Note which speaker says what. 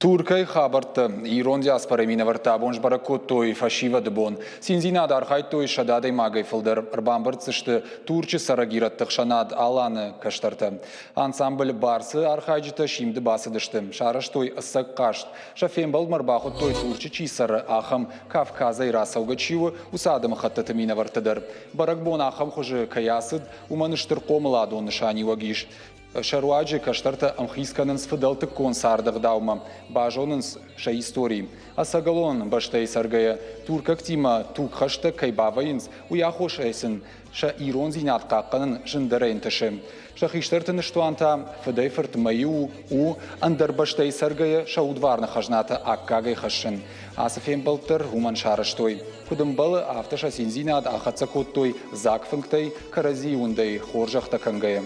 Speaker 1: Туркӕй хабӕрттӕ. Ирон диаспорӕйы минӕвӕрттӕ абон сбӕрӕг кодтой фӕсивӕды бон. Циндзинады архайдтой 100 адӕймагӕй фылдӕр. Ӕрбамбырд дзы сты Турчы цӕрӕг ирӕтты хсӕнад Аланы кӕстӕртӕ. Ансамбль Барсы архайджытӕ симды бацыдысты, сарӕзтой ӕцӕг хъазт. Сӕ фембӕлдмӕ ӕрбахуыдтой Турчы чи цӕры, ахӕм Кавказӕй рацӕугӕ чи у, уыцы адӕмыхӕттыты минӕвӕртты дӕр. Бӕрӕгбон ахӕм хуызы кӕй ацыд, уымӕн стыр хъомыладон нысаниуӕг ис. Сӕ руаджы кӕстӕртӕ ӕмхиц кӕнынц фыдӕлтыккон царды ӕгъдаумӕ, базонынц сӕ истори. Ӕцӕгӕлон бӕстӕйы цӕргӕйӕ туркӕгтимӕ тугхӕстӕг кӕй бавӕййынц, уый аххосӕй сын сӕ ирондзинад хъахъхъӕнын зындӕрӕй ӕнтысы. Сӕ хистӕрты ныстуан та фыдӕй-фыртмӕ иу у ӕндӕр бӕстӕйы цӕргӕйӕ сӕ удварны хӕзнатӕ аккагӕй хӕссын. Ацы фембӕлд дӕр уымӕн сарӕзтой. Куыд ӕмбӕлы, афтӕ сӕ циндзинад ахӕццӕ кодтой дзаг фынгтӕй, кӕрӕдзийы уындӕй хорзӕхтӕ кӕнгӕйӕ.